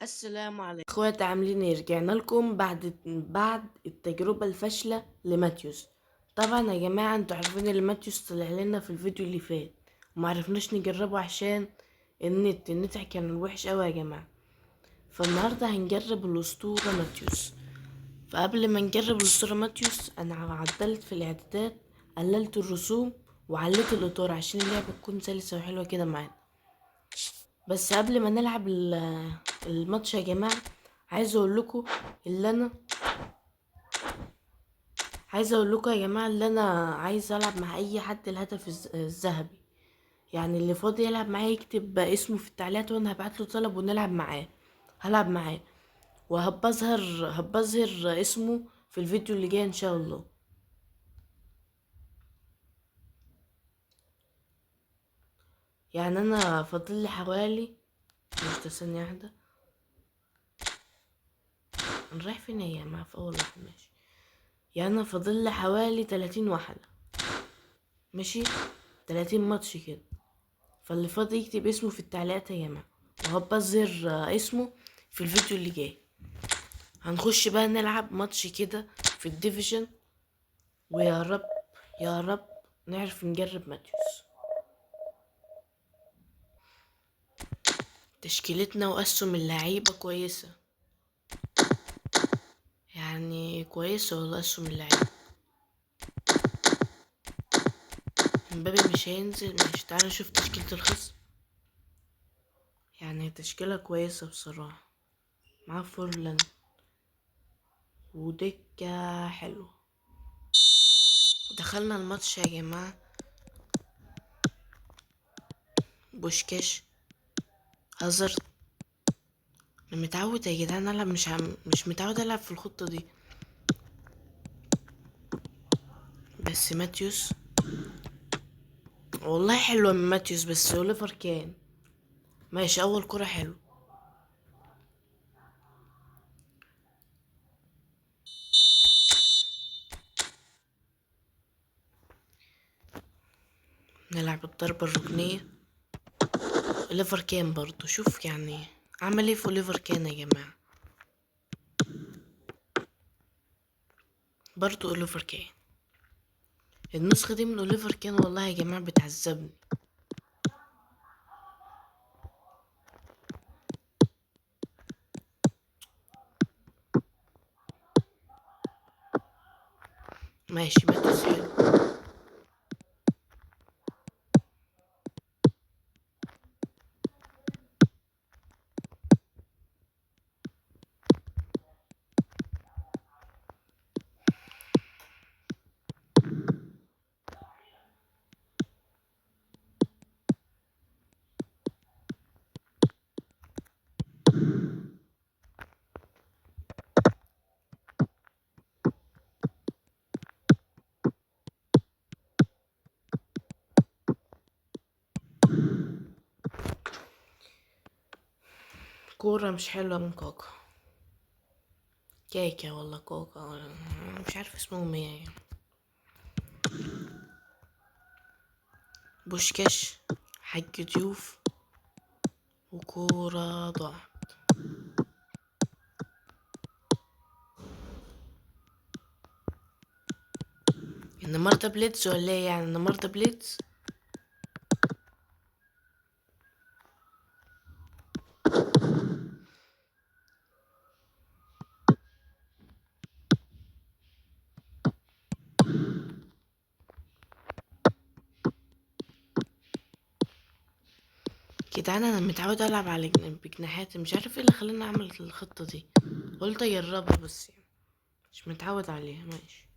السلام عليكم اخواتي، عاملين ايه؟ رجعنا لكم بعد التجربة الفاشلة لماتيوس. طبعا يا جماعة انتوا عارفين ان ماتيوس طلع لنا في الفيديو اللي فات ومعرفناش نجربه عشان النت كان وحش قوي يا جماعة. فالنهاردة هنجرب الاسطورة ماتيوس. فقبل ما نجرب الاسطورة ماتيوس انا عدلت في الاعدادات، قللت الرسوم وعليت الاطار عشان اللعبة تكون سلسة وحلوة كده معانا. بس قبل ما نلعب الماتش يا جماعة عايز اقول لكم اللي انا عايز اقول لكم يا جماعة اللي انا عايز العب مع اي حد الهدف الذهبي، يعني اللي فاضي يلعب معايا يكتب اسمه في التعليقات وانا هبعت له طلب ونلعب معاه، هلعب معاه وهبظهر اسمه في الفيديو اللي جاي ان شاء الله. يعني انا فاضل لي حوالي، مش ثانية واحدة، انا رايح فين يا جماعة؟ في اول واحدة ماشي. يعني انا فاضل لي حوالي 30 واحدة، ماشي 30 ماتش كده. فاللي فاضي يكتب اسمه في التعليقات يا جماعة وهبظهر اسمه في الفيديو اللي جاي. هنخش بقى نلعب ماتش كده في ال division، ويا رب يا رب نعرف نجرب ماتيوس. تشكيلتنا وأسهم اللعيبة كويسة، يعني كويسة والله أسهم اللعيبة. امبابي مش هينزل، ماشي. تعالوا نشوف تشكيلة الخصم، يعني تشكيلة كويسة بصراحة. معاه فورلان ودكة حلوة. دخلنا الماتش يا جماعة. بوشكاش، هازارد. انا متعود يا جدعان العب، مش متعود العب في الخطة دي. بس ماتيوس والله حلوة من ماتيوس، بس اوليفر كان ماشي. اول كرة حلوة. نلعب الضربة الركنية. اوليفر كان برضو، شوف يعني عمل ايه في اوليفر كان يا جماعة. برضو اوليفر كان، النسخة دي من اوليفر كان والله يا جماعة بتعذبني. ماشي ماتيوس حلو. كورة مش حلوة من كوكا، كاكا والله كوكا، مش عارف اسمهم ايه يعني. بوشكاش، حاج ضيوف، وكورة ضاعت. النهارده بليتز ولا ايه يعني؟ النهارده بليتز. جدعان انا متعود العب على بجناحاتي، مش عارف ايه اللي خلاني اعمل الخطة دي، قلت اجربها بس يعني مش متعود عليها. ماشي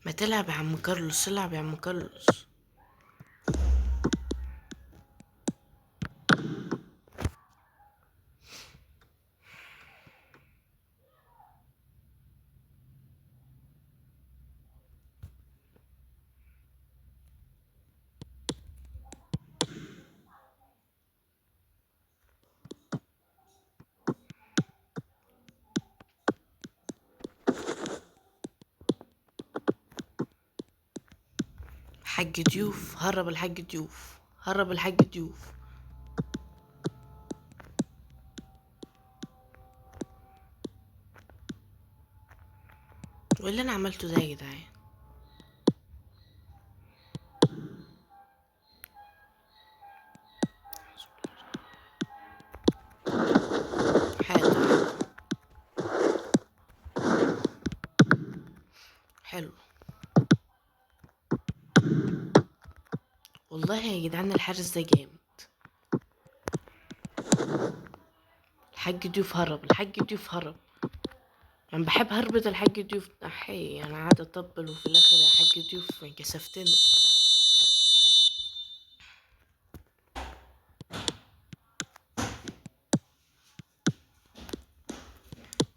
ما تلعب يا عم كارلوس، العب يا عم كارلوس. الحاج ضيوف هرب، الحاج ضيوف هرب، الحاج ضيوف. وايه اللي انا عملته ده يا جدعان؟ حلو حلو والله يا جدعان، الحارس ده جامد. الحاج ضيوف هرب، الحاج ضيوف هرب. انا بحب هربة الحاج ضيوف. احي انا قاعد اطبل وفي الاخر يا حاج ضيوف كسفتنا.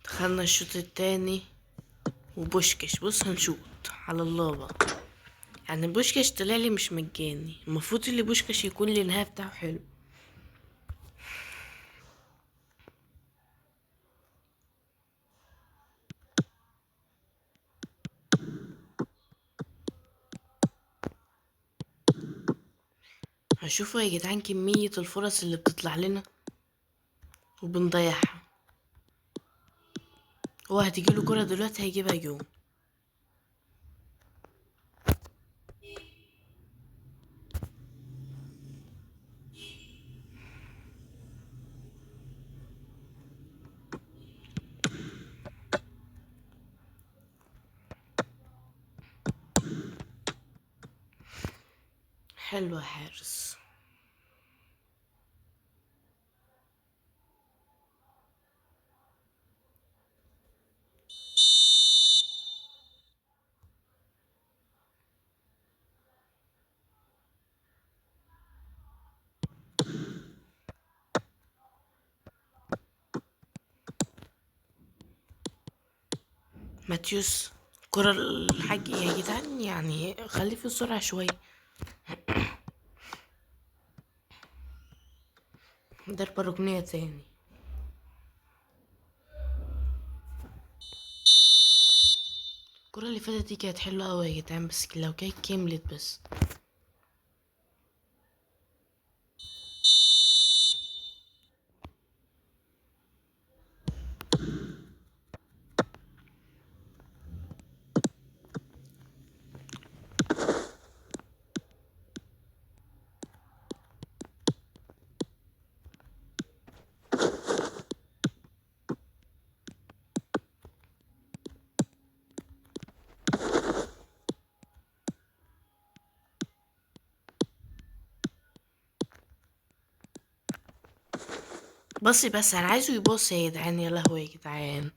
دخلنا الشوط التاني وبوشكش، بص هنشوط على الله بقى. يعني بوشكش طلع لي مش مجاني، المفروض اللي بوشكش يكون الانهاء بتاعه حلو. هشوفوا يا جدعان كمية الفرص اللي بتطلع لنا وبنضيعها. هو هتجيله كرة دلوقتي هيجيبها جون. حلو يا حارس. ماتيوس كرة الحاج يا جدعان، يعني خليه في السرعة شوية. ضربة ركنية تاني. الكرة اللي فاتت دي كانت حلوة أوي يا جدعان، بس لو كانت كملت بس. بصي بس انا عايزه يبص يا جدعان، يا لهوي يا جدعان.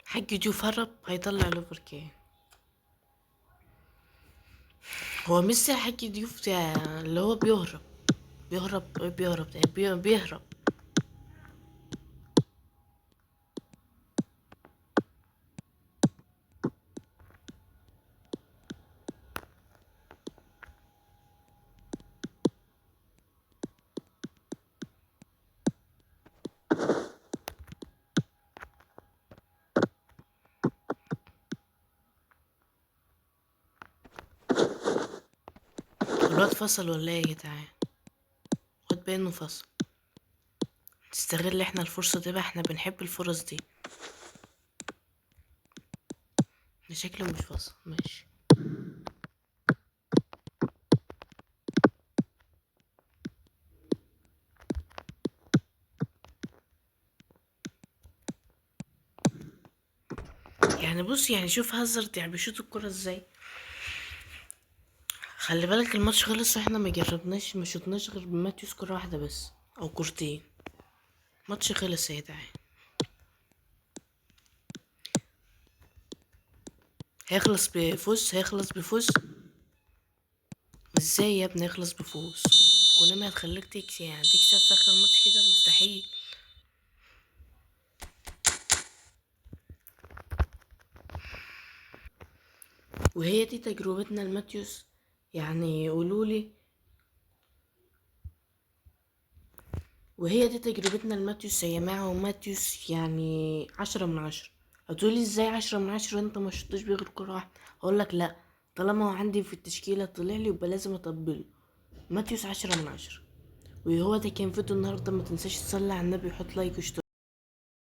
حاج ضيوف هرب، هيطلع لوفركين. هو ميسي الحاج ضيوف ده اللي هو بيهرب بيهرب بيهرب بيهرب. الواد فصل ولا ايه يا جدعان؟ خد باله انه فصل. نستغل احنا الفرصة دي بقى، احنا بنحب الفرص دي. ده شكله مش فصل، ماشي. يعني بص، يعني شوف هازارد يعني بيشوط الكرة ازاي. خلي بالك الماتش خلص واحنا ما جربناش، ما شطناش غير بماتيوس كرة واحدة بس او كورتين. ماتش خلص يا جدعان. هيخلص بفوز، هيخلص بفوز. ازاي يا ابني يخلص بفوز؟ كونامي هتخليك تكسب، يعني تكسب في اخر الماتش كده؟ مستحيل. وهي دي تجربتنا لماتيوس. يعني قولولي، وهي دي تجربتنا لماتيوس يا جماعة. وماتيوس يعني 10 من 10. هتقولي ازاي 10 من 10 وانت ما شطتش بيه غير كرة واحدة؟ هقولك لا، طالما هو عندي في التشكيلة طلع لي يبقى لازم اطبله. ماتيوس 10 من 10. وهو ده كان فيديو النهاردة. ما تنساش تصلي على النبي وحط like واشتراك.